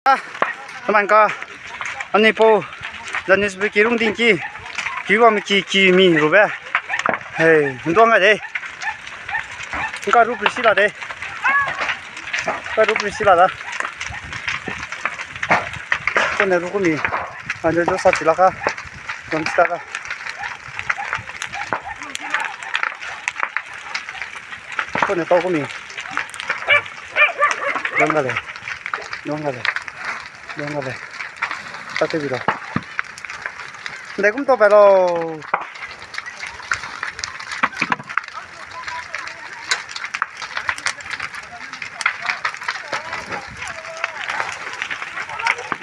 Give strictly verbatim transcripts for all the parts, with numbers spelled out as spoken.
Teman ka, anui pau, Janis be ki rung ding ki, ki bam ki, ki mi rube. Hei, nduang ga de. Nka ru prisi la de. Nka ru prisi la da. Kone ru kumi. Ande jo sa ti la ka. Don sta da. Kone tau kumi. Don ga de. Don ga de. Don ga de. Ta te bi lo. Nde kum tau pa lo.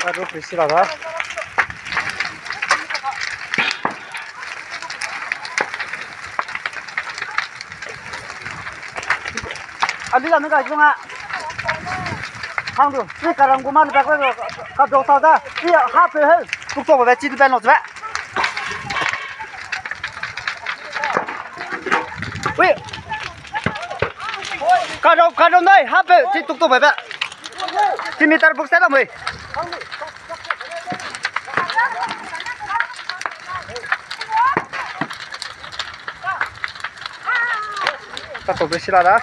Ba ru prisi la da. Ali la ne ga zung a. Hang du, ni karang gu ma lu ba ka, ka dau sa da. Ni ha pe he. Tuk to ba chi du ba no zbe. Ui. Ka dau, ka dau nai, ha pe chi tuk to ba ba. Chi meter book sa da mui. Ka to be sila da.